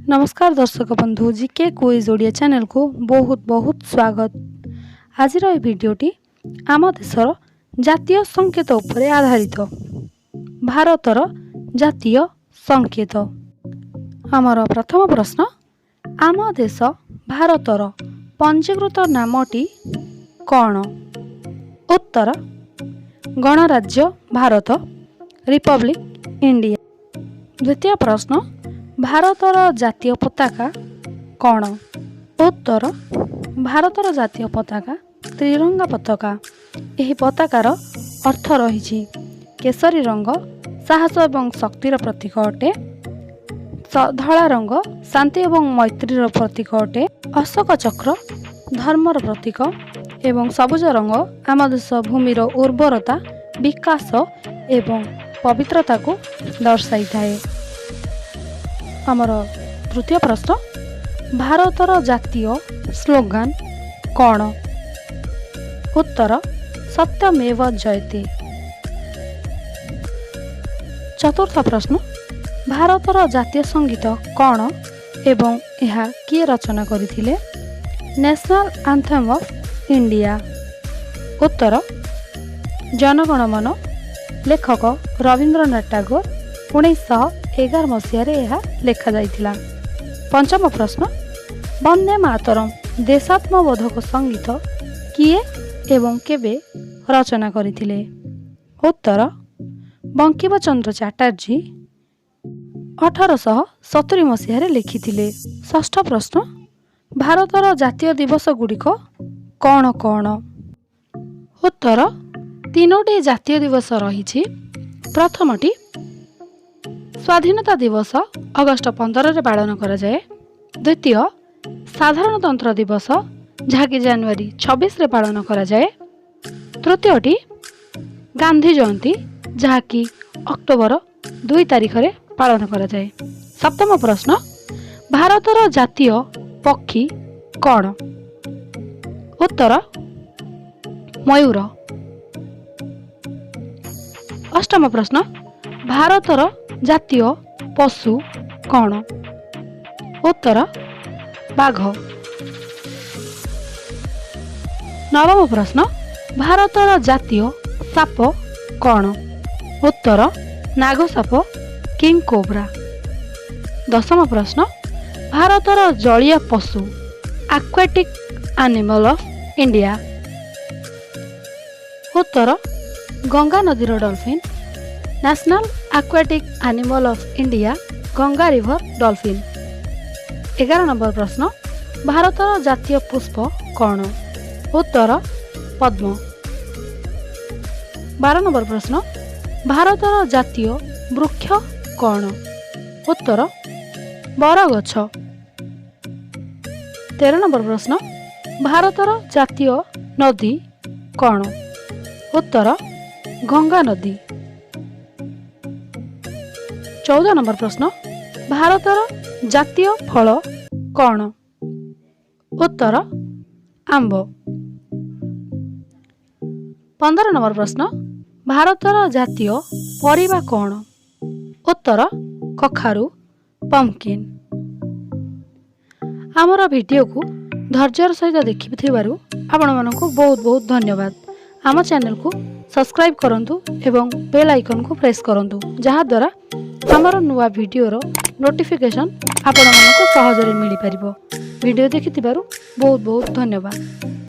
ନମସ୍କାର ଦର୍ଶକ ବନ୍ଧୁ, ଜିକେ କୁଇଜ୍ ଓଡ଼ିଆ ଚ୍ୟାନେଲକୁ ବହୁତ ବହୁତ ସ୍ୱାଗତ। ଆଜିର ଏହି ଭିଡ଼ିଓଟି ଆମ ଦେଶର ଜାତୀୟ ସଙ୍କେତ ଉପରେ ଆଧାରିତ। ଭାରତର ଜାତୀୟ ସଙ୍କେତ। ଆମର ପ୍ରଥମ ପ୍ରଶ୍ନ, ଆମ ଦେଶ ଭାରତର ପଞ୍ଜୀକୃତ ନାମଟି କ'ଣ? ଉତ୍ତର, ଗଣରାଜ୍ୟ ଭାରତ, ରିପବ୍ଲିକ୍ ଇଣ୍ଡିଆ। ଦ୍ୱିତୀୟ ପ୍ରଶ୍ନ, ଭାରତର ଜାତୀୟ ପତାକା କ'ଣ? ଉତ୍ତର, ଭାରତର ଜାତୀୟ ପତାକା ତ୍ରିରଙ୍ଗା ପତାକା। ଏହି ପତାକାର ଅର୍ଥ ରହିଛି, କେଶରୀ ରଙ୍ଗ ସାହସ ଏବଂ ଶକ୍ତିର ପ୍ରତୀକ ଅଟେ, ଧଳା ରଙ୍ଗ ଶାନ୍ତି ଏବଂ ମୈତ୍ରୀର ପ୍ରତୀକ ଅଟେ, ଅଶୋକ ଚକ୍ର ଧର୍ମର ପ୍ରତୀକ ଏବଂ ସବୁଜ ରଙ୍ଗ ଆମ ଦେଶ ଭୂମିର ଉର୍ବରତା, ବିକାଶ ଏବଂ ପବିତ୍ରତାକୁ ଦର୍ଶାଇଥାଏ। ଆମର ତୃତୀୟ ପ୍ରଶ୍ନ, ଭାରତର ଜାତୀୟ ସ୍ଲୋଗାନ କ'ଣ? ଉତ୍ତର, ସତ୍ୟମେବ ଜୟତେ। ଚତୁର୍ଥ ପ୍ରଶ୍ନ, ଭାରତର ଜାତୀୟ ସଙ୍ଗୀତ କ'ଣ ଏବଂ ଏହା କିଏ ରଚନା କରିଥିଲେ? National anthem of India. ଉତ୍ତର, ଜନଗଣମନ, ଲେଖକ ରବୀନ୍ଦ୍ରନାଥ ଟାଗୋର। 1911 ମସିହାରେ ଏହା ଲେଖାଯାଇଥିଲା। ପଞ୍ଚମ ପ୍ରଶ୍ନ, ବନ୍ଦେ ମାତରମ୍ ଦେଶାତ୍ମବୋଧକ ସଙ୍ଗୀତ କିଏ ଏବଂ କେବେ ରଚନା କରିଥିଲେ? ଉତ୍ତର, ବଙ୍କିମଚନ୍ଦ୍ର ଚାଟାର୍ଜୀ 1870 ମସିହାରେ ଲେଖିଥିଲେ। ଷଷ୍ଠ ପ୍ରଶ୍ନ, ଭାରତର ଜାତୀୟ ଦିବସ ଗୁଡ଼ିକ କ'ଣ କ'ଣ? ଉତ୍ତର, ତିନୋଟି ଜାତୀୟ ଦିବସ ରହିଛି। ପ୍ରଥମଟି ସ୍ୱାଧୀନତା ଦିବସ, ଅଗଷ୍ଟ 15ରେ ପାଳନ କରାଯାଏ। ଦ୍ୱିତୀୟ ସାଧାରଣତନ୍ତ୍ର ଦିବସ, ଯାହାକି ଜାନୁଆରୀ 26ରେ ପାଳନ କରାଯାଏ। ତୃତୀୟଟି ଗାନ୍ଧୀ ଜୟନ୍ତୀ, ଯାହାକି ଅକ୍ଟୋବର 2 ତାରିଖରେ ପାଳନ କରାଯାଏ। ସପ୍ତମ ପ୍ରଶ୍ନ, ଭାରତର ଜାତୀୟ ପକ୍ଷୀ କ'ଣ? ଉତ୍ତର, ମୟୂର। ଅଷ୍ଟମ ପ୍ରଶ୍ନ, ଭାରତର ଜାତୀୟ ପଶୁ କ'ଣ? ଉତ୍ତର, ବାଘ। ନବମ ପ୍ରଶ୍ନ, ଭାରତର ଜାତୀୟ ସାପ କ'ଣ? ଉତ୍ତର, ନାଗ ସାପ, କିଙ୍ଗ କୋବ୍ରା। ଦଶମ ପ୍ରଶ୍ନ, ଭାରତର ଜଳୀୟ ପଶୁ, ଆକ୍ୱାଟିକ୍ ଆନିମଲ୍ ଅଫ୍ ଇଣ୍ଡିଆ। ଉତ୍ତର, ଗଙ୍ଗା ନଦୀର dolphin. National aquatic animal of India, Ganga river dolphin. 11 number ପ୍ରଶ୍ନ, ଭାରତର ଜାତୀୟ ପୁଷ୍ପ କ'ଣ? ଉତ୍ତର, ପଦ୍ମ। 12 ନମ୍ବର ପ୍ରଶ୍ନ, ଭାରତର ଜାତୀୟ ବୃକ୍ଷ କ'ଣ? ଉତ୍ତର, ବରଗଛ। 13 ନମ୍ବର ପ୍ରଶ୍ନ, ଭାରତର ଜାତୀୟ ନଦୀ କ'ଣ? ଉତ୍ତର, ଗଙ୍ଗା ନଦୀ। 14 ନମ୍ବର ପ୍ରଶ୍ନ, ଭାରତର ଜାତୀୟ ଫଳ କ'ଣ? ଉତ୍ତର, ଆମ୍ବ। 15 ନମ୍ବର ପ୍ରଶ୍ନ, ଭାରତର ଜାତୀୟ ପରିବା କ'ଣ? ଉତ୍ତର, କଖାରୁ, ପମ୍ପକିନ୍। ଆମର ଭିଡ଼ିଓକୁ ଧୈର୍ଯ୍ୟର ସହିତ ଦେଖିଥିବାରୁ ଆପଣମାନଙ୍କୁ ବହୁତ ବହୁତ ଧନ୍ୟବାଦ। ଆମ ଚ୍ୟାନେଲକୁ ସବସ୍କ୍ରାଇବ୍ କରନ୍ତୁ ଏବଂ ବେଲ୍ ଆଇକନ୍କୁ ପ୍ରେସ୍ କରନ୍ତୁ, ଯାହାଦ୍ୱାରା ଆମର ନୂଆ ଭିଡ଼ିଓର ନୋଟିଫିକେସନ୍ ଆପଣମାନଙ୍କୁ ସହଜରେ ମିଳିପାରିବ। ଭିଡ଼ିଓ ଦେଖିଥିବାରୁ ବହୁତ ବହୁତ ଧନ୍ୟବାଦ।